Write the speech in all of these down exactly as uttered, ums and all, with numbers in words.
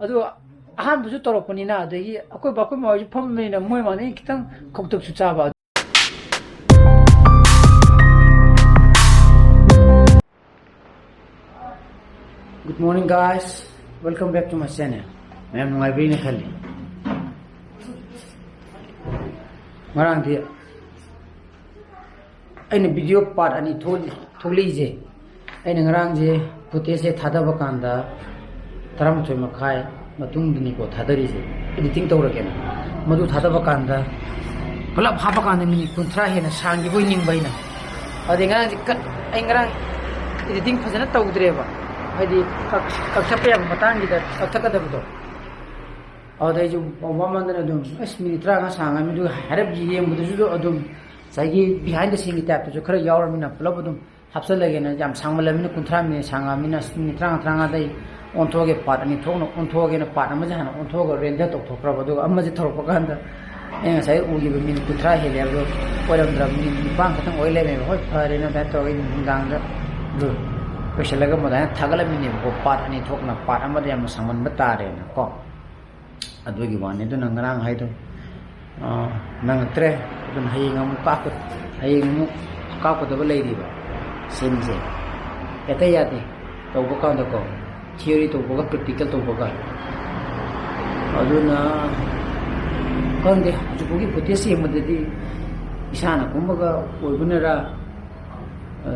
ꯑꯗꯣ ꯑꯍꯥꯟꯕꯁꯨ ꯇꯧꯔꯛꯄꯅꯤꯅ, ꯑꯗꯒꯤ ꯑꯩꯈꯣꯏ ꯕꯥ ꯑꯩꯈꯣꯏ ꯃꯥ ꯍꯣꯏꯁꯨ ꯐꯝꯕꯅꯤꯅ ꯃꯣꯏ ꯃꯥꯅ ꯑꯩ ꯈꯤꯇꯪ ꯈꯧꯇꯛꯁꯨ ꯆꯥꯕ꯫ Good morning, guys. Welcome back to my channel. ꯃꯌꯥꯝ ꯅꯨꯡꯉꯥꯏꯕꯤꯔꯤꯅ ꯈꯜꯂꯤ꯫ ꯉꯔꯥꯡꯗꯤ ꯑꯩꯅ video part ꯑꯅꯤ ꯊꯣꯛ-, ꯊꯣꯛꯂꯛꯏꯁꯦ, ꯑꯩꯅ ꯉꯔꯥꯡꯁꯦ footageꯁꯦ ꯊꯥꯗꯕ ꯀꯥꯟꯗ ꯇꯔꯥꯃꯥꯊꯣꯏ ꯃꯈꯥꯏ ꯃꯇꯨꯡꯗꯅꯤꯀꯣ ꯊꯥꯗꯔꯤꯁꯦ, editing ꯇꯧꯔꯒꯦꯅ꯫ ꯃꯗꯨ ꯊꯥꯗꯕ ꯀꯥꯟꯗ ꯄꯨꯂꯞ ꯍꯥꯞꯄ ꯀꯥꯟꯗ minute ꯀꯨꯟꯊ꯭ꯔꯥ ꯍꯦꯟꯅ ꯁꯥꯡꯈꯤꯕꯣꯏ ꯅꯤꯡꯕ ꯑꯩꯅ꯫ ꯑꯗꯩ ꯉꯔꯥꯡꯁꯦ cut, ꯑꯩ ꯉꯔꯥꯡ editing ꯐꯖꯅ ꯇꯧꯗ꯭ꯔꯦꯕ, ꯍꯥꯏꯗꯤ ꯀꯛ-, ꯀꯛꯊꯠꯄ ꯌꯥꯕ ꯃꯇꯥꯡꯒꯤꯗ ꯀꯛꯊꯠꯀꯗꯕꯗꯣ꯫ ꯑꯗꯨꯗ ꯑꯩꯁꯨ ꯋꯥꯃꯟꯗꯅ ꯑꯗꯨꯝ, "ꯑꯁ, minute ꯇꯔꯥꯃꯉꯥ ꯁꯥꯡꯉꯃꯤ, ꯑꯗꯨꯒ ꯍꯥꯏꯔꯞ ꯌꯦꯡꯕꯗꯁꯨ ꯑꯗꯨꯝ ꯉꯁꯥꯏꯒꯤ behind the sceneꯒꯤ typeꯇꯁꯨ ꯈꯔ ꯌꯥꯎꯔꯃꯤꯅ ꯄꯨꯂꯞ ꯑꯗꯨꯝ ꯍꯥꯞꯆꯜꯂꯒꯦꯅ, ꯌꯥꯝ ꯁꯥꯡꯃꯜꯂꯃꯤꯅ, ꯀꯨꯟꯊ꯭ꯔꯥ minute ꯁꯥꯡꯉꯃꯤꯅ, ꯑꯁ, minute ꯇꯔꯥꯃꯉꯥ, ꯇꯔꯥꯃꯉꯥꯗ ꯑꯩ ꯑꯣꯟꯊꯣꯛꯑꯒꯦ, part ꯑꯅꯤ ꯊꯣꯛꯅ ꯑꯣꯟꯊꯣꯛꯑꯒꯦꯅ part ꯑꯃꯁꯦ ꯍꯥꯟꯅ ꯑꯣꯟꯊꯣꯛꯑꯒ render ꯇꯧꯊꯣꯛꯈ꯭ꯔꯕ, ꯑꯗꯨꯒ ꯑꯃꯁꯦ ꯊꯧꯔꯛꯄ ꯀꯥꯟꯗ ꯑꯩ ꯉꯁꯥꯏ ꯎꯈꯤꯕ minute ꯀꯨꯟꯊ꯭ꯔꯥ ꯍꯦꯜꯂꯦ ꯍꯥꯏꯕꯗꯣ ꯑꯣꯏꯔꯝꯗ꯭ꯔꯕ, minute ꯅꯤꯄꯥꯟ ꯈꯛꯇꯪ ꯑꯣꯏ ꯂꯩꯔꯝꯃꯦꯕ꯫ ꯍꯣꯏ, ꯐꯔꯦꯅ ꯑꯗꯨꯃꯥꯏꯅ ꯇꯧꯔꯒ ꯑꯩ ꯅꯨꯡꯗꯥꯡꯗ ꯑꯗꯨ ꯂꯣꯏꯁꯤꯜꯂꯒ ꯑꯃꯨꯛ ꯑꯗꯨꯃꯥꯏꯅ ꯊꯥꯒꯠꯂꯝꯃꯤꯅꯦꯕꯀꯣ, part ꯑꯅꯤ ꯊꯣꯛꯅ꯫ Part ꯑꯃꯗ ꯌꯥꯝꯅ ꯁꯥꯡꯃꯟꯕ ꯇꯥꯔꯦꯅꯀꯣ꯫ ꯑꯗꯨꯒꯤ ꯋꯥꯅꯤ꯫ ꯑꯗꯨꯅ ꯉꯔꯥꯡ ꯍꯥꯏꯗꯣ, ꯑꯥ, ꯅꯪꯉꯛꯇ꯭ꯔꯦ꯫ ꯑꯗꯨꯅ ꯍꯌꯦꯡ ꯑꯃꯨꯛ ꯀꯥꯞꯀ-, ꯍꯌꯦꯡ ꯑꯃꯨꯛ ꯀꯥꯞꯀꯗꯕ ꯂꯩꯔꯤꯕ sceneꯁꯦ꯫ ꯍꯦꯛꯇ ꯌꯥꯗꯦ꯫ ꯇꯧꯕ ꯀꯥꯟꯗꯀꯣ, theory ꯇꯧꯕꯒ practical ꯇꯧꯕꯒ꯫ ꯑꯗꯨꯅ ꯈꯪꯗꯦ, ꯍꯧꯖꯤꯛꯐꯥꯎꯒꯤ footage ꯌꯦꯡꯕꯗꯗꯤ ꯏꯁꯥꯅ ꯀꯨꯝꯕꯒ ꯑꯣꯏꯕꯅꯔ, ꯑ,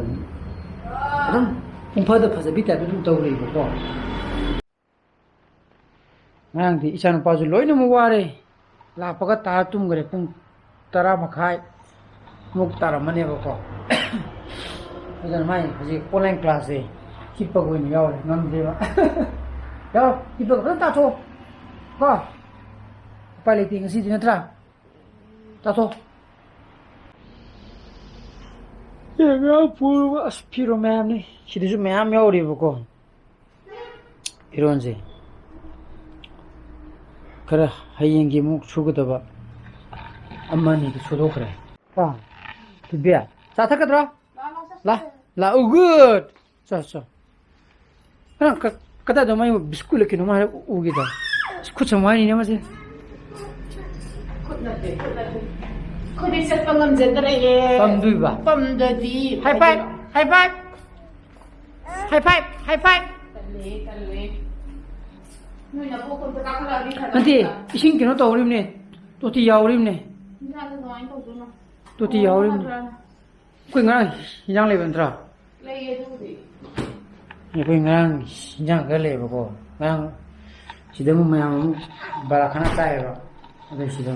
ꯑꯗꯨꯝ ꯄꯨꯡꯐꯗ ꯐꯖꯕꯤ typeꯇ ꯑꯗꯨꯝ ꯇꯧꯔꯤꯕꯀꯣ꯫ ꯉꯔꯥꯡꯗꯤ ꯏꯆꯥꯅꯨꯄꯥꯁꯨ ꯂꯣꯏꯅꯃꯛ ꯋꯥꯔꯦ꯫ ꯂꯥꯛꯄꯒ ꯇꯥꯔ ꯇꯨꯝꯈ꯭ꯔꯦ꯫ ꯄꯨꯡ ꯇꯔꯥ ꯃꯈꯥꯏ ꯃꯨꯛ ꯇꯥꯔꯝꯃꯅꯦꯕꯀꯣ꯫ ꯑꯗꯨꯅ ꯃꯥꯏ ꯍꯧꯖꯤꯛ online classꯁꯦ ꯍꯤꯞꯄꯒ ꯑꯣꯏꯅ ꯌꯥꯎꯔꯦ, ꯉꯝꯗꯦꯕ꯫ ꯌꯥꯎ, ꯍꯤꯞꯄꯒ ꯐꯖꯅ ꯇꯥꯊꯣꯛꯑꯣ ꯀꯣ꯫ ꯎꯄꯥꯏ ꯂꯩꯇꯦ ꯉꯁꯤꯗꯤ, ꯅꯠꯇ꯭ꯔꯥ? ꯇꯥꯊꯣꯛꯑꯣ꯫ ꯑꯦ, ꯉꯔꯥꯡ ꯄꯨꯔꯨꯕ, ꯑꯁ, ꯐꯤꯔꯣꯜ ꯃꯌꯥꯝꯅꯤ꯫ ꯁꯤꯗꯁꯨ ꯃꯌꯥꯝ ꯌꯥꯎꯔꯤꯕꯀꯣ꯫ ꯐꯤꯔꯣꯜꯁꯦ ꯈꯔ ꯍꯌꯦꯡꯒꯤ ꯑꯃꯨꯛ ꯁꯨꯒꯗꯕ ꯑꯃ ꯑꯅꯤꯗꯤ ꯁꯨꯗꯣꯛꯈ꯭ꯔꯦ꯫ ꯑꯥ, ꯊꯣꯏꯕꯤ, ꯆꯥ ꯊꯛꯀꯗ꯭ꯔꯣ? ꯂꯥ, ꯂꯥ, good. ꯆꯣ, ꯆꯣ꯫ ꯅꯪ ꯀ-, ꯀꯗꯥꯏꯗ ꯃꯥꯏ ꯕꯤꯁꯀꯨꯠꯂ ꯀꯩꯅꯣꯝ ꯍꯥꯏꯔ ꯎꯈꯤꯗ꯫ ꯈꯨꯠ ꯁꯝ ꯍꯥꯏꯔꯤꯅꯦ ꯃꯁꯦ꯫ ꯈꯨꯠ ꯅꯠꯇꯦ, ꯈꯨꯠ ꯅꯠꯇꯦ꯫ ꯑꯩꯈꯣꯏꯗꯤ ꯆꯠꯄ ꯉꯝꯖꯗ꯭ꯔꯦꯍꯦ꯫ ꯄꯝꯗꯣꯏꯕ? ꯄꯝꯗꯗꯤ ꯍꯥꯏ ꯐꯥꯏꯚ, ꯍꯥꯏ ꯐꯥꯏꯚ꯫ ꯍꯥꯏ ꯐꯥꯏꯚ, ꯍꯥꯏ ꯐꯥꯏꯚ꯫ ꯇꯜꯂꯦ, ꯇꯜꯂꯦ꯫ ꯅꯣꯏ ꯅꯀꯣꯛꯇꯣ ꯑꯝꯇ ꯀꯥꯈꯠꯂꯛꯑꯗꯤ ꯐꯗꯧꯅꯤ꯫ ꯅꯠꯇꯦ, ꯏꯁꯤꯡ ꯀꯩꯅꯣ ꯇꯧꯔꯤꯕꯅꯦ, ꯇꯣꯇꯤ ꯌꯥꯎꯔꯤꯕꯅꯦ꯫ ꯏꯟꯁꯥꯡꯗꯣ ꯀꯃꯥꯏꯅ ꯇꯧꯗꯣꯏꯅꯣ? ꯇꯣꯇꯤ ꯊꯣꯡꯉꯒ ꯌꯥꯎꯔꯤꯕꯅꯦ꯫ ꯅꯠꯇ꯭ꯔꯥꯅ? ꯑꯩꯈꯣꯏ ꯉꯔꯥꯡ ꯏꯟꯖꯥꯡ ꯂꯩꯕ ꯅꯠꯇ꯭ꯔꯣ? ꯂꯩꯌꯦ ꯑꯗꯨꯕꯨꯗꯤ꯫ ꯑꯩꯈꯣꯏ ꯉꯔꯥꯡ ꯏꯟꯖꯥꯡ ꯈꯔ ꯂꯩꯌꯦꯕꯀꯣ, ꯉꯔꯥꯡ ꯁꯤꯗ ꯑꯃꯨꯛ ꯃꯌꯥꯝ ꯑꯃꯨꯛ ꯕꯥꯔꯥ ꯈꯥꯅꯥ ꯆꯥꯏꯌꯦꯕ꯫ ꯑꯗꯨ ꯁꯤꯗ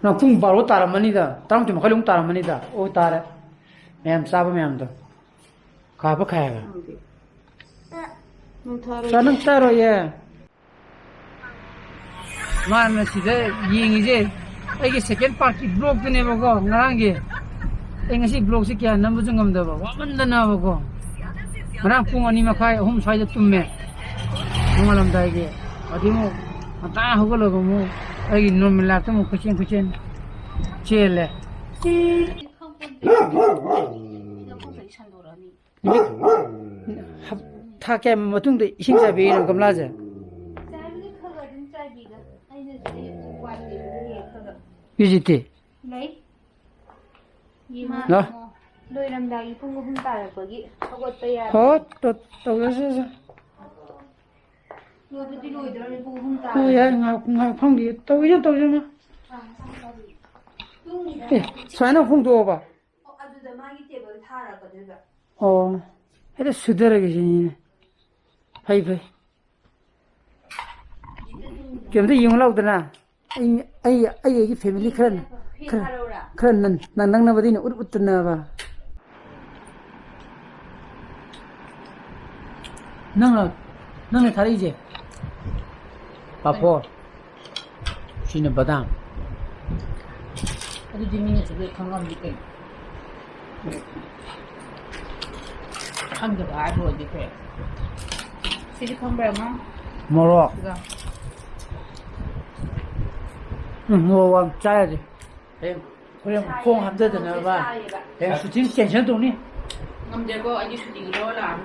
ꯅꯪ ꯄꯨꯡ ꯕꯥꯔꯣ ꯇꯥꯔꯝꯃꯅꯤꯗ, ꯇꯔꯥꯃꯥꯊꯣꯏ ꯃꯈꯥꯏ ꯑꯃꯨꯛ ꯇꯥꯔꯝꯃꯅꯤꯗ꯫ ꯑꯣ, ꯇꯥꯔꯦ꯫ ꯃꯌꯥꯝ ꯆꯥꯕ ꯃꯌꯥꯝꯗꯣ꯫ ꯈꯥꯕ ꯈꯥꯏꯕ꯫ ꯈꯪꯗꯦ꯫ ꯅꯪ ꯊꯥꯔꯣꯏ꯫ ꯆꯥ-, ꯅꯪ ꯆꯥꯔꯣꯏꯌꯦ꯫ ꯃꯥꯅ ꯁꯤꯗ ꯌꯦꯡꯉꯤꯁꯦ ꯑꯩꯒꯤ ꯁꯦꯀꯦꯟ ꯄꯥꯔꯠꯀꯤ ꯕ꯭ꯂꯣꯛꯇꯨꯅꯦꯕꯀꯣ, ꯉꯔꯥꯡꯒꯤ꯫ ꯑꯩ ꯉꯁꯤ ꯕ꯭ꯂꯣꯛꯁꯦ ꯀꯌꯥ ꯅꯝꯕꯁꯨ ꯉꯝꯗꯕ, ꯋꯥꯃꯟꯗꯅꯕꯀꯣ꯫ ꯉꯔꯥꯡ ꯄꯨꯡ ꯑꯅꯤ ꯃꯈꯥꯏ, ꯑꯍꯨꯝ ꯁ꯭ꯋꯥꯏꯗ ꯇꯨꯝꯃꯦ꯫ ꯅꯣꯡꯉꯥꯜꯂꯝꯗꯥꯏꯒꯤ꯫ ꯑꯗꯨꯗꯩ ꯑꯃꯨꯛ ꯉꯟꯇꯥ ꯍꯧꯒꯠꯂꯒ ꯑꯃꯨꯛ ꯑꯩꯒꯤ ꯅꯣꯔꯃꯦꯜ ꯂꯥꯏꯐꯇ ꯑꯃꯨꯛ ꯀꯣꯏꯆꯦꯟ ꯀꯣꯏꯆꯦꯟ ꯆꯦꯜꯂꯦ꯫ ꯅꯨꯃꯤꯠ ꯍꯞ-, ꯊꯥ ꯀꯌꯥ ꯃꯇꯨꯡꯗ ꯏꯁꯤꯡ ꯆꯥꯏꯕꯤꯔꯤꯅꯣ ꯒꯝꯂꯥꯁꯦ? ꯆꯥꯏꯕꯗꯤ ꯈꯔ ꯈꯔ ꯑꯗꯨꯝ ꯆꯥꯏꯕꯤꯗ꯫ ꯑꯩꯅ ꯁꯤꯗꯤ ꯋꯥꯠꯂꯤꯕꯗꯤ ꯍꯦꯛ ꯈꯔ ꯈꯔ꯫ ꯍꯧꯖꯤꯛꯇꯤ? ꯂꯩ꯫ ꯌꯦꯡꯉꯣ, ꯂꯥ꯫ ꯌꯦꯡꯉꯣ꯫ ꯂꯣꯏꯔꯝꯗꯥꯏꯒꯤ ꯄꯨꯡ ꯑꯍꯨꯝ ꯇꯥꯔꯛꯄꯒꯤ ꯍꯧꯒꯠꯄ ꯌꯥꯗꯦ꯫ ꯍꯣ, ꯇꯧ-, ꯇꯧꯖꯁꯦ꯫ ꯂꯣꯏꯕꯗꯤ ꯂꯣꯏꯗꯧꯔꯦ, ꯄꯨꯡ ꯑꯍꯨꯝ ꯍꯣꯏ, ꯇꯥꯔꯦ꯫ ꯌꯥꯏ, ꯉꯥꯏꯍꯥꯛ, ꯉꯥꯏꯍꯥꯛ ꯐꯝꯈꯤꯒꯦ꯫ ꯇꯧꯔꯤꯁꯦ, ꯇꯧꯔꯤꯁꯦ, ꯃꯥ꯫ ꯇꯨꯝꯃꯤꯕ꯫ ꯑꯦ, ꯁꯨꯃꯥꯏꯅ ꯐꯣꯡꯗꯣꯛꯑꯣꯕ꯫ ꯑꯣ, ꯑꯗꯨꯗ ꯃꯥꯒꯤ ꯇꯦꯕꯜ ꯊꯥꯔꯛꯀꯗꯣꯏꯕ꯫ ꯑꯣ, ꯍꯦꯛꯇ ꯁꯨꯊꯔꯒꯦ ꯁꯤꯅꯤꯅꯦ꯫ ꯐꯩ, ꯐꯩ꯫ ꯀꯩꯝꯇ ꯌꯦꯡꯉꯨ ꯂꯥꯎꯗꯅ꯫ ꯑꯩ, ꯑꯩ, ꯑꯩ, ꯑꯩꯒꯤ ꯐꯦꯃꯤꯂꯤ ꯈꯔ, ꯐꯤ ꯈꯔ, ꯊꯥꯔꯛꯎꯔꯥ? ꯈꯔ ꯅꯟ-, ꯅꯟ-, ꯅꯪꯅꯕꯗꯤ ꯑꯩꯅ ꯎꯠ ꯎꯠꯇꯅꯕ꯫ ꯅꯪꯅ, ꯅꯪꯅ ꯊꯥꯔꯛꯏꯁꯦ? ꯄꯥꯐꯣꯔ꯫ ꯁꯤꯅ ꯕꯗꯥꯝ꯫ ꯑꯗꯨꯗꯤ ꯃꯤꯅꯁꯨ ꯂꯣꯏ ꯈꯪꯉꯝꯅꯤ ꯀꯩꯅꯣ꯫ ꯈꯪꯗꯕ ꯍꯥꯏꯕ ꯑꯣꯏꯗꯤ ꯐꯩ꯫ ꯁꯤꯗꯤ ꯈꯪꯕ꯭ꯔꯥ, ꯑꯉꯥꯡ? ꯃꯣꯔꯣꯛ꯫ ꯁꯤꯒ꯫ ꯎꯝ, ꯃꯣꯔꯣꯛ ꯌꯥꯝ ꯆꯥ ꯌꯥꯗꯦ꯫ ꯍꯌꯦꯡ ꯍꯣꯔꯦꯟ ꯈꯣꯡ ꯍꯥꯝꯊꯗꯅꯕ꯫ ꯁꯥꯏꯌꯦ, ꯍꯌꯦꯡ ꯁꯨꯇꯤ ꯀꯦꯟꯁꯦꯜ ꯇꯧꯅꯤ꯫ ꯉꯝꯗꯦꯀꯣ, ꯑꯩꯗꯤ ꯁꯨꯇꯤꯒ ꯂꯧꯔ ꯂꯥꯛꯑꯅꯤ꯫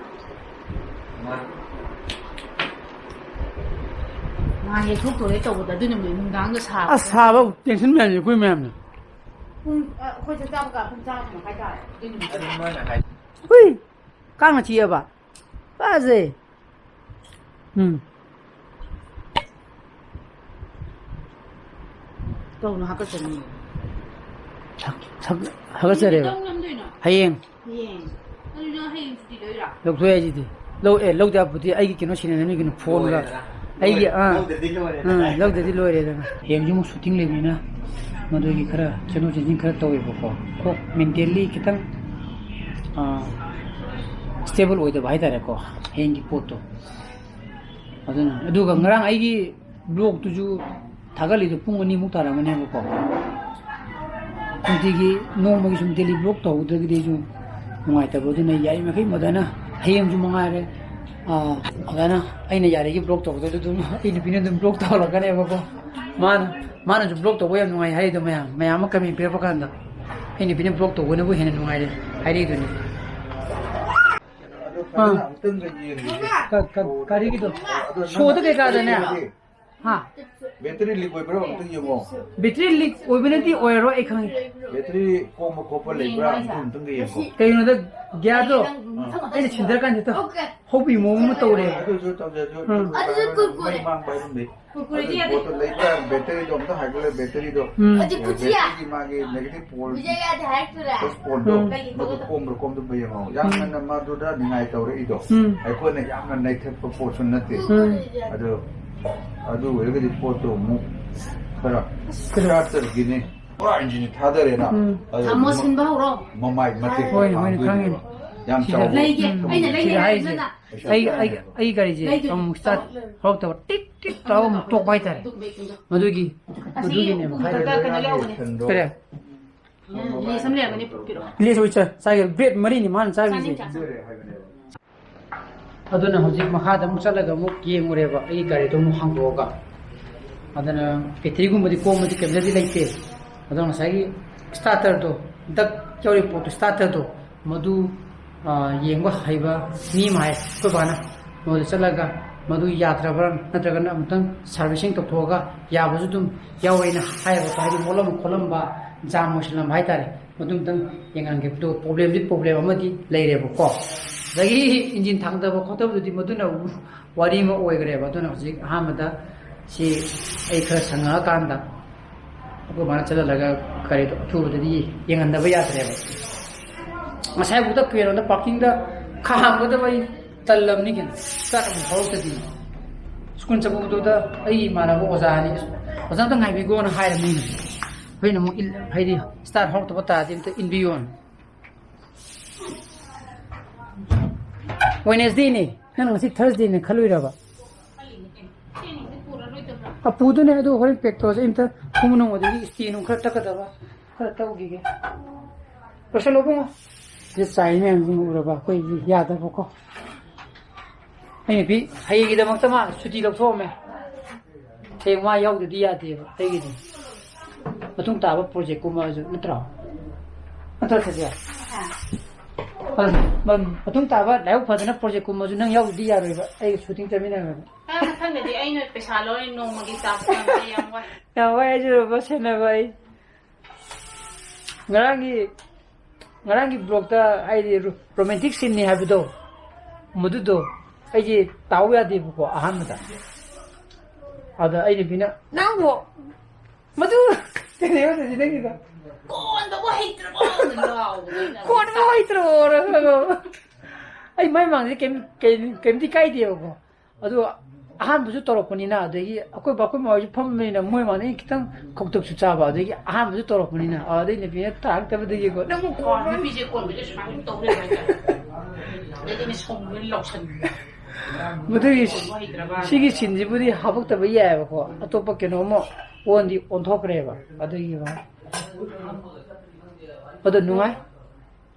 ꯅꯍꯥꯟ ꯌꯩꯊꯣꯛꯇꯣꯔꯦ ꯇꯧꯕꯗ ꯑꯗꯨ ꯅꯨꯃꯤꯠ ꯅꯨꯡꯗꯥꯡꯗ ꯁꯥꯕ꯫ ꯑꯁ, ꯁꯥꯕ tension ꯃꯌꯥꯝꯁꯦ ꯑꯩꯈꯣꯏ ꯃꯌꯥꯝꯅ꯫ ꯄꯨꯡ, ꯑ, ꯑꯩꯈꯣꯏ ꯆꯥꯛ ꯆꯥꯕ ꯀꯥꯟ ꯄꯨꯡ ꯇꯔꯥꯃꯥꯊꯣꯏ ꯃꯈꯥꯏ ꯇꯥꯔꯦ ꯑꯗꯨ ꯅꯨꯃꯤꯠꯇꯨ꯫ ꯑꯗꯨ ꯃꯣꯏꯅ ꯍꯥꯏ- ꯍꯨꯏ! ꯀꯥꯡꯅ ꯆꯤꯛꯑꯕ? ꯐꯖꯩ꯫ ꯎꯝ꯫ ꯇꯧꯅꯨ, ꯍꯥꯀꯠꯆꯅꯤ꯫ ꯁꯛ-, ꯁꯛ-, ꯍꯥꯀꯠꯆꯔꯦꯕ꯫ ꯀꯩꯗꯧ ꯉꯝꯗꯣꯏꯅꯣ? ꯍꯌꯦꯡ꯫ ꯍꯌꯦꯡ꯫ ꯑꯗꯨ ꯅꯪ ꯍꯌꯦꯡ ꯁꯨꯇꯤ ꯂꯧꯔꯤꯔꯥ? ꯂꯧꯊꯣꯛꯑꯦ ꯍꯥꯏꯁꯤꯗꯤ꯫ ꯂꯧ-, ꯑꯦ, ꯂꯧꯗꯦ ꯍꯥꯏꯕꯗꯤ ꯑꯩꯒꯤ ꯀꯩꯅꯣ ꯁꯤꯟꯅꯅꯕꯅꯤ ꯀꯩꯅꯣ, ꯐꯣꯟꯒ꯫ ꯂꯣꯏꯔꯦꯗꯅ꯫ ꯑꯩꯒꯤ, ꯑꯥ꯫ ꯂꯧꯗ꯭ꯔꯗꯤ ꯂꯣꯏꯔꯦꯗꯅ꯫ ꯑꯥ, ꯂꯧꯗ꯭ꯔꯗꯤ ꯂꯣꯏꯔꯦꯗꯅ꯫ ꯍꯌꯦꯡꯁꯨ ꯑꯃꯨꯛ shooting ꯂꯩꯕꯅꯤꯅ ꯃꯗꯨꯒꯤ ꯈꯔ ꯆꯦꯟꯊꯣꯛ ꯆꯦꯟꯁꯤꯟ ꯈꯔ ꯇꯧꯋꯦꯕꯀꯣ꯫ ꯀꯣꯛ mentally ꯈꯤꯇꯪ, ꯑꯥ, stable ꯑꯣꯏꯗꯕ ꯍꯥꯏꯇꯥꯔꯦꯀꯣ, ꯍꯌꯦꯡꯒꯤ ꯄꯣꯠꯇꯣ꯫ ꯑꯗꯨꯅ, ꯑꯗꯨꯒ ꯉꯔꯥꯡ ꯑꯩꯒꯤ vlogꯇꯨꯁꯨ ꯊꯥꯒꯠꯂꯤꯗꯣ ꯄꯨꯡ ꯑꯅꯤꯃꯨꯛ ꯇꯥꯔꯝꯃꯅꯦꯕꯀꯣ꯫ ꯅꯨꯡꯇꯤꯒꯤ ꯅꯣꯡꯃꯒꯤ ꯁꯨꯝ daily vlog ꯇꯧꯍꯧꯗ꯭ꯔꯒꯗꯤ ꯑꯩꯁꯨ ꯅꯨꯡꯉꯥꯏꯇꯕ, ꯑꯗꯨꯅ ꯌꯥꯔꯤꯃꯈꯩ ꯃꯗꯥꯏꯅ ꯍꯌꯦꯡꯁꯨ ꯃꯉꯥꯏꯔꯦ, ꯑꯥ, ꯑꯗꯥꯏꯅ ꯑꯩꯅ ꯌꯥꯔꯤꯒꯤ vlog ꯇꯧꯕꯗꯁꯨ ꯑꯗꯨꯝ ꯑꯩ ꯅꯨꯄꯤꯅ ꯑꯗꯨꯝ vlog ꯇꯧꯍꯜꯂꯛꯀꯅꯦꯕꯀꯣ꯫ ꯃꯥꯅ, ꯃꯥꯅꯁꯨ vlog ꯇꯧꯕ ꯌꯥꯝ ꯅꯨꯡꯉꯥꯏ ꯍꯥꯏꯔꯤꯗꯣ ꯃꯌꯥꯝ, ꯃꯌꯥꯝ ꯑꯃ comment ꯄꯤꯔꯛꯄ ꯀꯥꯟꯗ ꯑꯩ ꯅꯨꯄꯤꯅ vlog ꯇꯧꯕꯅꯕꯨ ꯍꯦꯟꯅ ꯅꯨꯡꯉꯥꯏꯔꯦ ꯍꯥꯏꯔꯛꯏꯗꯨꯅꯤ꯫ ꯑꯗꯣ ꯐꯖꯅ ꯑꯥ꯫ ꯑꯃꯨꯛꯇꯪꯒ ꯌꯦꯡꯒꯦ꯫ ꯀ-, ꯀ-, ꯒꯥꯔꯤꯒꯤꯗꯣ꯫ ꯑꯗꯣ ꯅꯪ ꯁꯣꯗ ꯀꯩꯀꯥꯗꯅꯦ꯫ ꯍꯥ? Battery leak ꯑꯣꯏꯕ꯭ꯔꯥ ꯑꯃꯨꯛꯇꯪ ꯌꯦꯡꯉꯣ꯫ Battery leak ꯑꯣꯏꯕꯅꯗꯤ ꯑꯣꯏꯔꯔꯣꯏ, ꯑꯩ ꯈꯪꯉꯦ꯫ Battery ꯀꯣꯝꯕ ꯈꯣꯠꯄ ꯂꯩꯕ꯭ꯔꯥ ꯑꯃꯨꯛꯇꯪ, ꯑꯃꯨꯛꯇꯪꯒ ꯌꯦꯡꯉꯣ꯫ ꯀꯩꯒꯤꯅꯣꯗ gearꯗꯣ ꯑꯥ꯫ ꯑꯩꯅ ꯁꯤꯟꯗꯔꯀꯥꯟꯗ ꯍꯦꯛꯇ ꯍꯧꯕꯒꯤ ꯃꯑꯣꯡ ꯑꯃ ꯇꯧꯔꯦ꯫ ꯑꯗꯨꯁꯨ ꯇꯧꯖꯔꯁꯨ, ꯎꯝ꯫ ꯑꯗꯨꯁꯨ ꯀꯨꯔꯀꯨꯔꯦ꯫ ꯃꯩ ꯃꯥꯡꯕ ꯍꯥꯏꯕ ꯑꯃ ꯂꯩ꯫ ꯀꯨꯔꯀꯨꯔꯦꯗꯤ ꯑꯗꯨ ꯌꯥꯗꯦ꯫ ꯄꯣꯠꯇꯣ ꯂꯩꯕ꯭ꯔꯥ? Batteryꯗꯣ ꯑꯝꯇ ꯍꯥꯏꯒꯠꯂꯣ, batteryꯗꯣ꯫ ꯎꯝ꯫ ꯑꯗꯨ ꯄꯨꯊꯤꯌꯥ꯫ Batteryꯒꯤ ꯃꯥꯒꯤ negative pole, ꯄꯨꯊꯤꯌꯥ ꯌꯥꯗꯦ ꯍꯥꯏꯔꯛꯇꯣꯏꯔꯥ? Plus poleꯗꯣ, ꯎꯝ꯫ ꯃꯗꯨ ꯀꯣꯝꯕ꯭ꯔꯥ ꯀꯣꯝꯗꯕ꯭ꯔꯥ ꯌꯦꯡꯉꯣ꯫ ꯌꯥꯝ ꯎꯝ꯫ ꯉꯟꯅ ꯃꯗꯨꯗ ꯅꯤꯡꯉꯥꯏ ꯇꯧꯔꯛꯏꯗꯣ꯫ ꯎꯝ꯫ ꯑꯩꯈꯣꯏꯅ ꯌꯥꯝꯅ ꯅꯩꯊꯠꯄ ꯄꯣꯠꯁꯨ ꯅꯠꯇꯦ꯫ ꯎꯝ꯫ ꯑꯗꯣ, ꯑꯗꯨ ꯑꯣꯏꯔꯒꯗꯤ ꯄꯣꯠꯇꯣ ꯑꯃꯨꯛ ꯈꯔ starterꯒꯤꯅꯤ꯫ ꯄꯨꯔꯥ engine ꯊꯥꯗꯔꯦꯅ꯫ ꯎꯝ꯫ ꯑꯗꯣ ꯊꯝꯃꯣ, ꯁꯤꯟꯕ ꯍꯧꯔꯣ꯫ ꯃꯃꯥꯏ ꯃꯇꯦꯛ ꯍꯣꯏ, ꯍꯣꯏ, ꯄꯥꯡꯗꯣꯏꯅꯦꯕ꯫ ꯈꯪꯉꯦ꯫ ꯌꯥꯝ ꯁꯤꯗ ꯆꯥꯎꯕ ꯂꯩꯒꯦ, ꯊꯕꯛ ꯑꯩꯅ ꯅꯠꯇꯦ꯫ ꯂꯩꯒꯦ ꯁꯤꯗ ꯍꯥꯏꯁꯦ꯫ ꯍꯥꯏꯕꯅ꯫ ꯑꯩ, ꯑꯩ, ꯑꯩ ꯒꯥꯔꯤꯁꯦ ꯂꯩꯗꯣꯏꯅꯦ꯫ ꯑꯃꯨꯛ start ꯍꯧꯔꯛꯇꯕ ꯇꯤꯛ ꯇꯤꯛ ꯇꯧꯔꯒ ꯑꯃꯨꯛ ꯇꯣꯛꯄ ꯍꯥꯏꯇꯥꯔꯦ꯫ ꯑꯗꯨꯝ ꯕꯦꯛ ꯇꯨꯝꯖꯧ꯫ ꯃꯗꯨꯒꯤ, ꯑꯁꯤ ꯃꯗꯨꯒꯤꯅꯦꯕ ꯎꯄꯨ ꯍꯥꯏꯔꯤꯁꯦ꯫ ꯃꯊꯛꯇ ꯀꯩꯅꯣ ꯌꯥꯎꯕꯅꯦ꯫ ꯀꯔꯤ? ꯎꯝ, lace ꯑꯃ ꯂꯩꯔꯝꯒꯅꯤ, ꯄꯤꯔꯛꯑꯣ꯫ Lace ꯑꯣꯏ ꯆꯥ-, ꯆꯥꯒꯦ꯫ Bread ꯃꯔꯤꯅꯤ ꯃꯥꯅ ꯆꯥꯈ꯭ꯔꯤꯁꯦ꯫ ꯆꯥꯅꯤꯡ ꯆꯥ-, ꯑꯗꯨꯅ ꯍꯧꯖꯤꯛ ꯃꯈꯥꯗ ꯑꯃꯨꯛ ꯆꯠꯂꯒ ꯑꯃꯨꯛ ꯌꯦꯡꯉꯨꯔꯦꯕ, ꯑꯩꯒꯤ ꯒꯥꯔꯤꯗꯣ ꯑꯃꯨꯛ ꯍꯥꯡꯗꯣꯛꯑꯒ꯫ ꯑꯗꯨꯅ batteryꯒꯨꯝꯕꯗꯤ ꯀꯣꯝꯕꯗꯤ ꯀꯩꯝꯇꯗꯤ ꯂꯩꯇꯦ꯫ ꯑꯗꯣ ꯉꯁꯥꯏꯒꯤ starterꯗꯣ, duct ꯌꯥꯎꯔꯤ ꯄꯣꯠꯇꯣ, starterꯗꯣ, ꯃꯗꯨ, ꯑ, ꯌꯦꯡꯕ ꯍꯩꯕ ꯃꯤ ꯑꯃ ꯍꯥꯏ, ꯑꯩꯈꯣꯏ ꯕꯥꯅ꯫ ꯃꯉꯣꯟꯗ ꯆꯠꯂꯒ ꯃꯗꯨ ꯌꯥꯗ꯭ꯔꯕ꯭ꯔꯥ, ꯅꯠꯇ꯭ꯔꯒꯅ ꯑꯃꯨꯛꯇꯪ servicing ꯇꯧꯊꯣꯛꯑꯒ ꯌꯥꯕꯁꯨ ꯑꯗꯨꯝ ꯌꯥꯎꯋꯦꯅ ꯍꯥꯏꯌꯦꯕꯀꯣ꯫ ꯍꯥꯏꯗꯤ ꯃꯣꯠꯂꯝꯕ ꯈꯣꯠꯂꯝꯕ, ꯖꯥꯝ ꯑꯣꯏꯁꯜꯂꯝꯕ ꯍꯥꯏꯇꯥꯔꯦ꯫ ꯃꯗꯨ ꯑꯃꯨꯛꯇꯪ ꯌꯦꯡꯍꯟꯒꯦ꯫ ꯑꯗꯨꯒ problemꯗꯤ problem ꯑꯃꯗꯤ ꯂꯩꯔꯦꯕꯀꯣ꯫ ꯑꯗꯒꯤ engine ꯊꯥꯡꯗꯕ ꯈꯣꯠꯇꯕꯗꯨꯗꯤ ꯃꯗꯨꯅ ꯋꯥꯔꯤ ꯑꯃ ꯑꯣꯏꯈ꯭ꯔꯦꯕ꯫ ꯑꯗꯨꯅ ꯍꯧꯖꯤꯛ ꯑꯍꯥꯟꯕꯗ ꯁꯤ ꯑꯩ ꯈꯔ ꯁꯪꯉꯛꯑꯀꯥꯟꯗ ꯑꯩꯈꯣꯏ ꯃꯥꯅ ꯆꯠꯍꯜꯂꯒ ꯒꯥꯔꯤꯗꯣ ꯑꯊꯨꯕꯗꯗꯤ ꯌꯦꯡꯍꯟꯗꯕ ꯌꯥꯗ꯭ꯔꯦꯕ꯫ ꯉꯁꯥꯏꯕꯨꯛꯇ ꯀꯩꯅꯣꯗ parkingꯗ ꯈꯥꯝꯒꯗꯕ ꯑꯩ ꯇꯜꯂꯕꯅꯤ ꯀꯩꯅꯣ꯫ Start ꯑꯃꯨꯛ ꯍꯧꯔꯛꯇꯗꯤ꯫ School ꯆꯠꯄꯗꯨꯗ ꯑꯩꯒꯤ ꯏꯃꯥꯟꯅꯕ ꯑꯣꯖꯥ ꯑꯅꯤ, "ꯑꯣꯖꯥ ꯑꯝꯇ ꯉꯥꯏꯕꯤꯈꯣꯅ" ꯍꯥꯏꯔꯕꯅꯤꯅ꯫ ꯑꯩꯈꯣꯏꯅ ꯑꯃꯨꯛ ꯏꯜ-, ꯍꯥꯏꯗꯤ start ꯍꯧꯔꯛꯇꯕ ꯇꯥꯔꯗꯤ ꯑꯝꯇ ꯏꯟꯕꯤꯌꯣꯅ꯫ Wednesdayꯅꯦ꯫ ꯅꯪ ꯉꯁꯤ Thursdayꯅꯦ ꯈꯜꯂꯨꯏꯔꯕ? ꯑ, ꯄꯨꯗꯣꯏꯅꯦ, ꯑꯗꯨ ꯍꯣꯔꯦꯟ pack ꯇꯧꯔꯁꯦ꯫ ꯑꯩ ꯑꯝꯇ ꯈꯣꯡꯎꯞ ꯅꯨꯡꯉꯨꯞ ꯑꯗꯒꯤ ꯏꯁꯇꯤ ꯅꯨꯡ ꯈꯔ ꯇꯛꯀꯗꯕ ꯈꯔ ꯇꯧꯈꯤꯒꯦ꯫ ꯂꯣꯏꯁꯜꯂꯣ ꯏꯕꯨꯡꯉꯣ꯫ ꯁꯤꯗ ꯆꯥꯏ ꯃꯌꯥꯝꯁꯤ ꯎꯔꯕ? ꯑꯩꯈꯣꯏꯗꯤ ꯌꯥꯗꯕꯀꯣ꯫ ꯑꯩ ꯅꯨꯄꯤ ꯍꯌꯦꯡꯒꯤꯗꯃꯛꯇ ꯃꯥ ꯁꯨꯇꯤ ꯂꯧꯊꯣꯛꯑꯝꯃꯦ꯫ ꯍꯌꯦꯡ ꯃꯥ ꯌꯥꯎꯗꯗꯤ ꯌꯥꯗꯦꯕ ꯑꯩꯒꯤꯗꯤ꯫ ꯃꯇꯨꯡ ꯇꯥꯕ project ꯀꯨꯝꯕꯁꯨ ꯅꯠꯇ꯭ꯔꯣ? ꯅꯠꯇ꯭ꯔꯣ ꯁꯖꯤꯌꯥ? ꯑ, ꯃ-, ꯃꯇꯨꯡ ꯇꯥꯕ ꯂꯥꯏꯕꯛ ꯐꯗꯅ project ꯀꯨꯝꯕꯁꯨ ꯅꯪ ꯌꯥꯎꯗꯗꯤ ꯌꯥꯔꯣꯏꯕ, ꯑꯩꯒ shooting ꯆꯠꯃꯤꯟꯅꯔꯒ꯫ ꯑ, ꯃꯊꯪꯗꯗꯤ ꯑꯩꯅ ꯄꯩꯁꯥ ꯂꯧꯔꯦ, ꯅꯣꯡꯃꯒꯤ ꯆꯥꯛ ꯊꯣꯡꯕ ꯌꯥꯝ ꯋꯥꯏ꯫ ꯌꯥꯝ ꯋꯥꯏ ꯍꯥꯏꯖꯔꯕ ꯁꯦꯟꯅꯕ ꯑꯩ꯫ ꯉꯔꯥꯡꯒꯤ, ꯉꯔꯥꯡꯒꯤ vlogꯇ ꯑꯩꯗꯤ ro-, romantic sceneꯅꯤ ꯍꯥꯏꯕꯗꯣ, ꯃꯗꯨꯗꯣ ꯑꯩꯁꯦ ꯇꯥꯎ ꯌꯥꯗꯦꯕꯀꯣ ꯑꯍꯥꯟꯕꯗ꯫ ꯑꯗ ꯑꯩ ꯅꯨꯄꯤꯅ, "ꯅꯪꯕꯨ ꯃꯗꯨ ꯀꯩꯅꯣ ꯇꯧꯁꯤ ꯅꯪꯒꯤꯗꯣ꯫ ꯀꯣꯟꯗꯕꯨ ꯍꯩꯇ꯭ꯔꯕꯣ?" ꯂꯥꯎꯕꯅꯤꯅ꯫ "ꯀꯣꯟꯗꯕꯨ ꯍꯩꯇ꯭ꯔꯕꯣ?" ꯑꯩ ꯃꯥꯏ ꯃꯥꯡꯗꯗꯤ ꯀꯩꯝ, ꯀꯩꯝ, ꯀꯩꯝꯇ ꯀꯥꯏꯗꯦꯕꯀꯣ꯫ ꯑꯗꯨ ꯑꯍꯥꯟꯕꯁꯨ ꯇꯧꯔꯛꯄꯅꯤꯅ, ꯑꯗꯒꯤ ꯑꯩꯈꯣꯏ ꯕꯥ ꯑꯩꯈꯣꯏ ꯃꯥ ꯍꯣꯏꯁꯨ ꯐꯝꯕꯅꯤꯅ ꯃꯣꯏ ꯃꯥꯡꯗ ꯑꯩꯅ ꯈꯤꯇꯪ ꯈꯧꯇꯛꯁꯨ ꯆꯥꯕ, ꯑꯗꯒꯤ ꯑꯍꯥꯟꯕꯁꯨ ꯇꯧꯔꯛꯄꯅꯤꯅ, ꯑꯗꯩ ꯅꯨꯄꯤꯅ ꯇꯥꯔꯛꯇꯕꯗꯒꯤꯀꯣ, "ꯅꯪꯕꯨ ꯀꯣꯟ-" ꯅꯨꯄꯤꯁꯦ ꯀꯣꯟꯕꯁꯦ ꯁꯨꯃꯥꯏꯅ ꯇꯧ ꯂꯩꯕ ꯍꯥꯏꯇꯥꯔꯦ꯫ ꯑꯗꯩꯗꯤ ꯑꯩꯅ ꯁꯣꯝꯗ ꯂꯥꯎꯁꯟꯕ꯫ ꯃꯗꯨꯒꯤ ꯀꯣꯟꯕ ꯍꯩꯇ꯭ꯔꯕ꯫ ꯁꯤꯒꯤ sceneꯁꯤꯕꯨꯗꯤ ꯍꯥꯄꯛꯇꯕ ꯌꯥꯏꯑꯕꯀꯣ, ꯑꯇꯣꯞꯄ ꯀꯩꯅꯣ ꯑꯃ ꯑꯣꯟꯗꯤ ꯑꯣꯟꯊꯣꯛꯈ꯭ꯔꯦꯕ꯫ ꯑꯗꯨꯒꯤ ꯋꯥ-, ꯑꯗꯣ ꯅꯨꯡꯉꯥꯏ꯫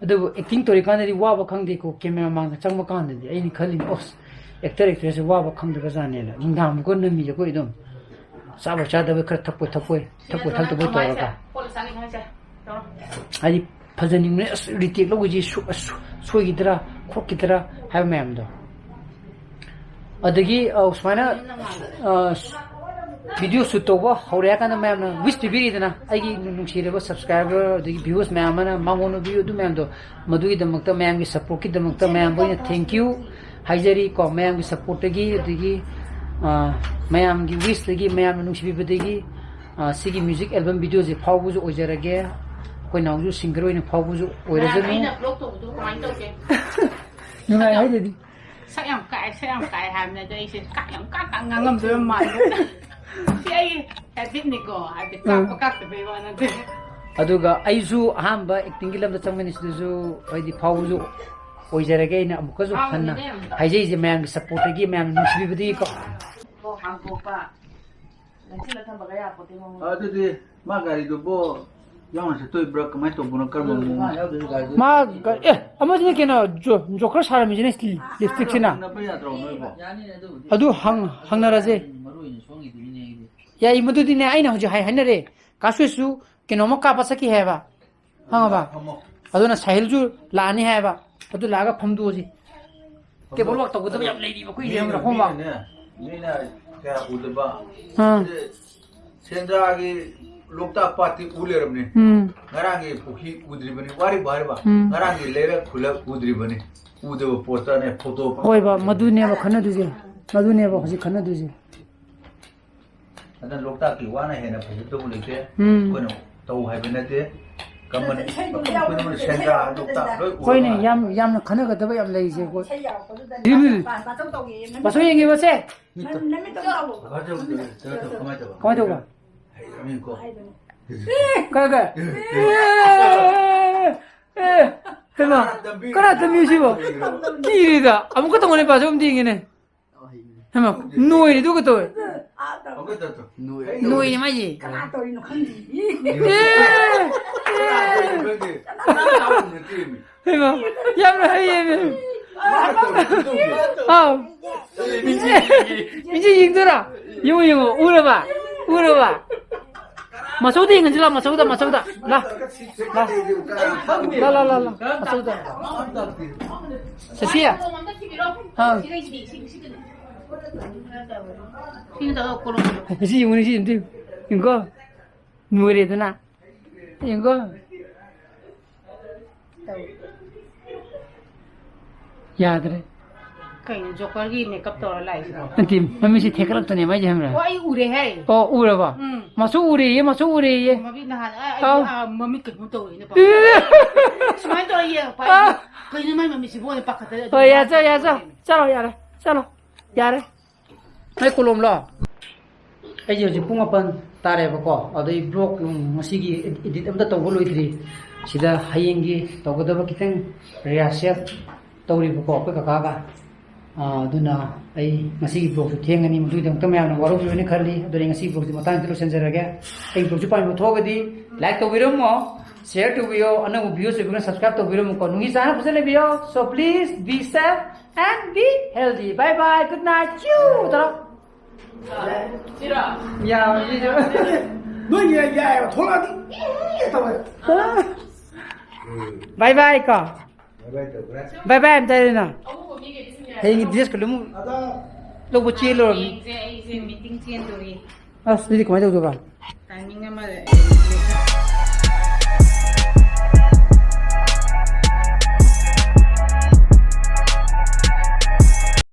ꯑꯗꯨꯕꯨ acting ꯇꯧꯔꯤꯀꯥꯟꯗꯗꯤ ꯋꯥꯕ ꯈꯪꯗꯦꯀꯣ, camera ꯃꯥꯡꯗ ꯆꯪꯕ ꯀꯥꯟꯗꯗꯤ ꯑꯩꯅ ꯈꯜꯂꯤꯅꯦ, "ꯑꯁ, actor actressꯁꯦ ꯋꯥꯕ ꯈꯪꯗꯕꯖꯥꯠꯅꯦꯅ"꯫ ꯅꯨꯡꯗꯥꯡ ꯑꯃꯨꯛꯀ ꯅꯝꯃꯤꯁꯦ ꯑꯩꯈꯣꯏ ꯑꯗꯨꯝ ꯆꯥꯕꯣꯏ ꯆꯥꯗꯕꯣꯏ ꯈꯔ ꯊꯛꯄꯣꯏ ꯊꯛꯄꯣꯏ, ꯊꯛꯄꯣꯏ ꯊꯛꯇꯕꯣꯏ ꯇꯧꯔꯒ꯫ ꯍꯥꯏꯗꯤ ꯐꯖꯅꯤꯡꯕꯅꯦ, "ꯑꯁ, retake ꯂꯧꯈꯤꯁꯤ ꯁꯣ-, ꯑꯁ, ꯁꯣꯏꯈꯤꯗ꯭ꯔꯥ ꯈꯣꯠꯈꯤꯗ꯭ꯔꯥ" ꯍꯥꯏꯕ ꯃꯌꯥꯝꯗꯣ꯫ ꯑꯗꯒꯤ, ꯑ, ꯁꯨꯃꯥꯏꯅ, ꯑ, video shoot ꯇꯧꯕ ꯍꯧꯔꯦ ꯍꯥꯏ ꯀꯥꯟꯗ ꯃꯌꯥꯝꯅ wish ꯄꯤꯕꯤꯔꯤꯗꯅ, ꯑꯩꯒꯤ ꯅꯨꯡꯁꯤꯔꯕ subscriber ꯑꯗꯒꯤ viewers ꯃꯌꯥꯝ ꯑꯃꯅ ꯃꯉꯣꯟꯗ view ꯑꯗꯨ ꯃꯌꯥꯝꯗꯣ, ꯃꯗꯨꯒꯤꯗꯃꯛꯇ, ꯃꯌꯥꯝꯒꯤ supportꯀꯤꯗꯃꯛꯇ ꯃꯌꯥꯝꯕꯨ ꯑꯩꯅ thank you ꯍꯥꯏꯖꯔꯤ ꯀꯣ, ꯃꯌꯥꯝꯒꯤ supportꯇꯒꯤ, ꯑꯗꯒꯤ, ꯑ, ꯃꯌꯥꯝꯒꯤ wishꯇꯒꯤ, ꯃꯌꯥꯝꯅ ꯅꯨꯡꯁꯤꯕꯤꯕꯗꯒꯤ, ꯑ, ꯁꯤꯒꯤ music album videoꯁꯦ ꯐꯥꯎꯕꯁꯨ ꯑꯣꯏꯖꯔꯒꯦ꯫ ꯑꯩꯈꯣꯏ ꯅꯥꯎꯁꯨ singer ꯑꯣꯏꯅ ꯐꯥꯎꯕꯁꯨ ꯑꯣꯏꯔꯁꯅꯨ꯫ ꯑꯩꯅ vlog ꯇꯧꯕꯗꯨ ꯀꯃꯥꯏꯅ ꯇꯧꯒꯦ? ꯅꯨꯡꯉꯥꯏ ꯍꯥꯏꯗꯨꯗꯤ꯫ ꯁꯛ ꯌꯥꯝ ꯀꯥꯛꯑꯦ, ꯁꯛ ꯌꯥꯝ ꯀꯥꯛꯑꯦ ꯍꯥꯏꯕꯅꯦ, ꯑꯗꯣ ꯑꯩꯁꯦ ꯀꯥꯛ ꯌꯥꯝ ꯀꯥꯛ ꯀꯥꯛ ꯉꯥꯡꯉꯝꯗꯣꯏꯕ ꯃꯥꯜꯂꯦ꯫ ꯁꯤ ꯑꯩꯒꯤ habitꯅꯤꯀꯣ, ꯍꯥꯏꯗꯤ ꯎꯝ꯫ ꯀꯥꯛꯄ ꯀꯥꯛꯇꯕꯩ ꯋꯥ ꯅꯠꯇꯦ꯫ ꯑꯗꯨꯒ ꯑꯩꯁꯨ ꯑꯍꯥꯟꯕ actingꯒꯤ ꯂꯝꯗ ꯆꯪꯕꯅꯤ, ꯁꯤꯗꯁꯨ ꯍꯥꯏꯗꯤ ꯐꯥꯎꯕꯁꯨ ꯑꯣꯏꯖꯔꯒꯦ꯫ ꯑꯩꯅ ꯑꯃꯨꯛꯀꯁꯨ ꯍꯟꯅ ꯐꯥꯎꯕꯅꯦ꯫ ꯍꯥꯏꯖꯩꯁꯦ, ꯃꯌꯥꯝꯒꯤ supportꯇꯒꯤ, ꯃꯌꯥꯝꯅ ꯅꯨꯡꯁꯤꯕꯤꯕꯗꯒꯤꯀꯣ꯫ ꯍꯥꯡꯗꯣꯛꯄ꯫ ꯂꯩꯆꯤꯜꯗ ꯊꯝꯕꯒ ꯌꯥꯄꯣꯠꯇꯦ ꯃꯉꯣꯟꯗ꯫ ꯑꯗꯨꯗꯤ ꯃꯥ ꯒꯥꯔꯤꯗꯨꯕꯨ ꯌꯥꯎꯅ ꯆꯠꯇꯣꯏꯕ꯭ꯔꯥ? ꯀꯃꯥꯏꯅ ꯇꯧꯕꯅꯣ? ꯀꯔꯝꯕ ꯃꯑꯣꯡ? ꯃꯥ ꯒꯥ-, ꯑꯦ, ꯑꯃꯗꯨꯅ ꯀꯩꯅꯣ, ꯖꯣ-, ꯖꯣꯀꯔ ꯁꯥꯔꯝꯃꯤꯁꯤꯅ ꯂꯤꯞꯁꯇꯤꯛꯁꯤꯅ꯫ ꯅꯞꯄ ꯌꯥꯗ꯭ꯔꯣ ꯅꯣꯏꯕꯣ? ꯑꯗꯨ ꯍꯪ-, ꯍꯪꯅꯔꯁꯦ꯫ ꯃꯔꯨ ꯑꯣꯏꯅ ꯁꯣꯝꯒꯤꯗꯨꯒꯤꯅꯦ ꯑꯩꯗꯤ꯫ ꯌꯥꯏ, ꯃꯗꯨꯗꯤꯅꯦ, ꯑꯩꯅ ꯍꯧꯖꯤꯛ ꯍꯥꯏ-, ꯍꯥꯏꯅꯔꯦ꯫ ꯀꯥ ꯁꯨꯔꯦꯁꯁꯨ ꯀꯩꯅꯣꯝꯃ ꯀꯥꯞꯄ ꯆꯠꯈꯤ ꯍꯥꯏꯕ꯫ ꯈꯪꯉꯕ? ꯐꯝꯃꯣ꯫ ꯑꯗꯨꯅ ꯁꯥꯍꯤꯜꯁꯨ ꯂꯥꯛꯑꯅꯤ ꯍꯥꯏꯕ꯫ ꯑꯗꯨ ꯂꯥꯛꯑꯒ ꯐꯝꯗꯣꯛꯑꯁꯤ꯫ Table work ꯇꯧꯒꯗꯕ ꯌꯥꯝ ꯂꯩꯔꯤꯕ ꯑꯩꯈꯣꯏꯒꯤ ꯃꯤꯅ, ꯈꯪꯕ꯭ꯔꯥ? ꯃꯤꯅꯅꯦ, ꯃꯤꯅ ꯀꯌꯥ ꯎꯗꯕ꯫ ꯑꯥ꯫ ꯑꯗꯨ ꯁꯦꯟꯗ꯭ꯔꯥꯒꯤ ꯂꯣꯛꯇꯥꯛ ꯄꯥꯠꯇꯤ ꯎ ꯂꯩꯔꯕꯅꯤ꯫ ꯎꯝ꯫ ꯉꯔꯥꯡꯒꯤ ꯄꯨꯈ꯭ꯔꯤ ꯎꯗ꯭ꯔꯤꯕꯅꯤ, ꯋꯥꯔꯤꯕ ꯍꯥꯏꯔꯤꯕ꯫ ꯎꯝ꯫ ꯉꯔꯥꯡꯒꯤ ꯂꯩꯔꯛ ꯈꯨꯜꯂꯛ ꯎꯗ꯭ꯔꯤꯕꯅꯤ꯫ ꯎꯗꯕ ꯄꯣꯠꯇꯅꯦ ꯐꯣꯇꯣ ꯄꯪ-, ꯍꯣꯏꯕ, ꯃꯗꯨꯅꯦꯕ ꯈꯟꯅꯗꯣꯏꯁꯦ꯫ ꯃꯗꯨꯅꯦꯕ ꯍꯧꯖꯤꯛ ꯈꯟꯅꯗꯣꯏꯁꯦ꯫ ꯑꯗꯨꯅ ꯂꯣꯛꯇꯥꯛꯀꯤ ꯋꯥꯅ ꯍꯦꯟꯅ ꯐꯖꯗꯧꯕ ꯂꯩꯇꯦ꯫ ꯎꯝ꯫ ꯑꯩꯈꯣꯏꯅ ꯇꯧ ꯍꯥꯏꯕ ꯅꯠꯇꯦ꯫ ꯀꯃꯟ, ꯏꯁꯩꯗꯨꯗꯤ ꯌꯥꯎꯕ ꯑꯩꯈꯣꯏꯅ ꯅꯠꯇꯦ, ꯁꯦꯟꯗ꯭ꯔꯥ, ꯏꯁꯩ ꯌꯥꯎꯕ ꯂꯣꯛꯇꯥꯛ ꯅꯠꯇꯦ꯫ ꯂꯣꯏ ꯎꯔꯕ ꯍꯣꯏꯅꯦ, ꯉꯥꯛꯇꯅꯤ꯫ ꯌꯥꯝ, ꯌꯥꯝꯅ ꯈꯟꯅꯒꯗꯕ ꯌꯥꯝ ꯂꯩꯔꯤꯁꯦ ꯑꯩꯈꯣꯏ꯫ ꯏꯁꯩ ꯌꯥꯎꯔꯛꯄꯗꯨꯗ ꯎꯝ꯫ ꯃꯥ-, ꯃꯥ-, ꯃꯥꯆꯧ ꯇꯧꯒꯦꯌꯦ, ꯃꯃꯤꯠ-, ꯃꯥꯆꯧ ꯌꯦꯡꯒꯦꯕꯁꯦ? ꯃꯃꯤꯠ-, ꯃꯃꯤꯠꯇꯣ ꯇꯧꯔꯣ꯫ ꯀꯃꯥꯏꯅ ꯇꯧꯕ? ꯀꯃꯥꯏꯅ ꯇꯧꯕ? ꯍꯩꯔꯝꯃꯤꯀꯣ꯫ ꯍꯥꯏꯕꯅꯦ꯫ ꯀꯥꯏ, ꯀꯥꯏ? ꯑꯦ, ꯑꯦ, ꯍꯩꯃꯥ, ꯀꯅꯥ ꯇꯝꯕꯤ-, ꯀꯅꯥ ꯇꯝꯕꯤꯔꯤꯁꯤꯕꯣ? ꯀꯤꯔꯤꯗ꯫ ꯑꯃꯨꯛꯀ ꯇꯧꯉꯅꯦ, ꯄꯥꯁ ꯑꯃ ꯌꯦꯡꯒꯦꯅꯦ꯫ ꯍꯩꯃꯥ, ꯅꯣꯏꯔꯤꯗꯨ ꯀꯩꯗꯧꯋꯦ? ꯑꯥ, ꯇꯧ꯫ ꯑꯃꯨꯛꯀ ꯇꯧ, ꯇꯧ꯫ ꯅꯣꯏ꯫ ꯅꯣꯏꯔꯤ ꯃꯥꯏꯁꯦ꯫ ꯀꯅꯥ ꯇꯧꯔꯤꯅꯣ ꯈꯪꯗꯦ꯫ ꯑꯦ! ꯀꯅꯥ ꯇꯧꯔꯤꯅꯣ ꯈꯪꯗꯦ꯫ ꯀꯅꯥ ꯇꯧꯔꯤꯅꯣ ꯈꯪꯗꯦ꯫ ꯍꯩꯃꯥ, ꯌꯥꯝꯅ ꯍꯩꯌꯦ, ꯃꯦꯝ꯫ ꯀꯅꯥ ꯇꯧꯔꯤꯅꯣ ꯈꯪꯗꯦ꯫ ꯑꯥꯎ꯫ ꯃꯤꯡꯁꯦꯜ ꯌꯦꯡꯗꯣꯏꯔꯥ? ꯌꯦꯡꯉꯣ, ꯌꯦꯡꯉꯣ꯫ ꯎꯔꯕ? ꯎꯔꯕ? ꯃꯆꯧꯗ ꯌꯦꯡꯍꯟꯁꯤ ꯂꯥꯎ, ꯃꯆꯧꯗ, ꯃꯆꯧꯗ꯫ ꯂꯥ, ꯂꯥ, ꯂꯥ, ꯂꯥ, ꯂꯥ, ꯃꯆꯧꯗ꯫ ꯁꯁꯤꯌꯥ? ꯑꯥ꯫ ꯁꯤ ꯌꯦꯡꯉꯨꯅꯦ, ꯁꯤ ꯑꯝꯇ ꯌꯦꯡꯉꯨꯀꯣ꯫ ꯃꯨꯔꯦꯗꯅ꯫ ꯌꯦꯡꯉꯨꯀꯣ꯫ ꯌꯥꯗ꯭ꯔꯦ꯫ ꯀꯩꯅꯣ ꯖꯣꯀꯔꯒꯤ ꯃꯦꯀꯞ ꯇꯧꯔ ꯂꯥꯛꯏꯁꯤꯕꯣ? ꯅꯠꯇꯦ, ꯃꯃꯤꯠꯁꯦ ꯊꯦꯛꯀꯠꯂꯛꯇꯅꯦ ꯃꯥꯏꯁꯦ, ꯈꯪꯕ꯭ꯔꯥ? ꯑꯣ, ꯑꯩ ꯎꯔꯦꯍꯦ꯫ ꯑꯣ, ꯎꯔꯕꯣ? ꯎꯝ꯫ ꯃꯆꯨ ꯎꯔꯦꯌꯦ, ꯃꯆꯨ ꯎꯔꯦꯌꯦ꯫ ꯃꯃꯤꯠ ꯅꯍꯥꯟ, ꯑ, ꯑꯩꯗꯤ, ꯑꯥꯎ꯫ ꯑ, ꯃꯃꯤꯠ ꯀꯩꯅꯣꯝ ꯇꯧꯔꯦꯅꯦ꯫ ꯑꯦ꯫ ꯁꯨꯃꯥꯏꯅ ꯇꯧꯔ ꯌꯦꯡꯉꯛꯄ ꯑꯥ꯫ ꯍꯥꯏꯗꯤ, ꯀꯩꯅꯣ ꯃꯥꯏ ꯃꯃꯤꯠꯁꯤꯕꯨ ꯑꯣꯏꯅ ꯄꯥꯈꯠꯇꯅ ꯑꯗꯨꯝ ꯍꯣꯏ, ꯌꯥꯔꯦ, ꯆꯠꯂꯣ, ꯌꯥꯔꯦ, ꯆꯠꯂꯣ꯫ ꯆꯠꯂꯣ, ꯌꯥꯔꯦ, ꯆꯠꯂꯣ꯫ ꯌꯥꯔꯦ꯫ ꯅꯣꯏ ꯀꯣꯂꯣꯝꯂꯣ? ꯑꯩꯁꯦ ꯍꯧꯖꯤꯛ ꯄꯨꯡ ꯃꯥꯄꯟ ꯇꯥꯔꯦꯕꯀꯣ, ꯑꯗꯩ ꯕ꯭ꯂꯣꯛ ꯅꯨꯡ ꯉꯁꯤꯒꯤ ꯏꯗꯤꯠ ꯑꯝꯇ ꯇꯧꯕ ꯂꯣꯏꯗ꯭ꯔꯤ꯫ ꯁꯤꯗ ꯍꯌꯦꯡꯒꯤ ꯇꯧꯒꯗꯕ ꯈꯤꯇꯪ ꯔꯤꯍꯥꯔꯁꯦꯜ ꯇꯧꯔꯤꯕꯀꯣ ꯑꯩꯈꯣꯏ ꯀꯀꯥꯒ꯫ ꯑꯥ, ꯑꯗꯨꯅ ꯑꯩ ꯉꯁꯤꯒꯤ ꯕ꯭ꯂꯣꯛꯁꯨ ꯊꯦꯡꯉꯅꯤ, ꯃꯗꯨꯒꯤꯗꯃꯛꯇ ꯃꯌꯥꯝꯅ ꯋꯥꯔꯧꯕꯤꯔꯣꯏꯅ ꯈꯜꯂꯤ꯫ ꯑꯗꯨꯅ ꯑꯩ ꯉꯁꯤꯒꯤ ꯕ꯭ꯂꯣꯛꯁꯦ ꯃꯇꯥꯡꯁꯤꯗ ꯂꯣꯏꯁꯤꯟꯖꯔꯒꯦ꯫ ꯑꯩ ꯕ꯭ꯂꯣꯛꯁꯦ ꯄꯥꯝꯕꯤꯕ ꯊꯣꯛꯑꯒꯗꯤ ꯂꯥꯏꯛ ꯇꯧꯕꯤꯔꯝꯃꯣ, ꯁꯤꯌꯔ ꯇꯧꯕꯤꯌꯣ, ꯑꯅꯧꯕ ꯚ꯭ꯌꯨꯁ ꯑꯣꯏꯕꯅ ꯁꯕꯁꯀ꯭ꯔꯥꯏꯕ ꯇꯧꯕꯤꯔꯝꯃꯨꯀꯣ꯫ ꯅꯨꯡꯒꯤ ꯆꯥꯅ ꯐꯖꯅ ꯂꯩꯕꯤꯌꯣ꯫ So please be safe and be healthy. Bye bye. Good night. ꯆꯤꯎ ꯇꯧꯔꯣ꯫ ꯁꯤꯔꯣ? ꯌꯥꯕꯅꯤꯁꯨ꯫ ꯅꯣꯏꯒꯤ ꯌꯥꯏꯑꯕ, ꯊꯣꯛꯂꯛꯑꯗꯤ ꯏ ꯇꯧꯋꯦ꯫ ꯕꯥꯏ ꯕꯥꯏ ꯀꯣ꯫ ꯕꯥꯏ ꯕꯥꯏ ꯇꯧꯈ꯭ꯔꯦ꯫ ꯕꯥꯏ ꯕꯥꯏ ꯑꯝꯇ ꯍꯥꯏꯔꯦꯅ꯫ ꯑꯃꯨꯛ ꯃꯤꯒꯩꯗꯤ ꯁꯨꯝ ꯌꯥꯏ꯫ ꯍꯌꯦꯡꯒꯤ ꯗ꯭ꯔꯦꯁꯀ ꯂꯣꯏꯅꯃꯛ ꯑꯗ ꯂꯧꯕ ꯆꯦꯜꯂꯨꯔꯕꯅꯤ꯫ ꯍꯌꯦꯡꯁꯦ ꯑꯩꯁꯦ ꯃꯤꯇꯤꯡ ꯆꯦꯟꯗꯣꯔꯤ꯫ ꯑꯁ, ꯑꯗꯨꯗꯤ ꯀꯃꯥꯏꯅ ꯇꯧꯗꯣꯏꯕ? ꯇꯥꯏꯃꯤꯡ ꯑꯃ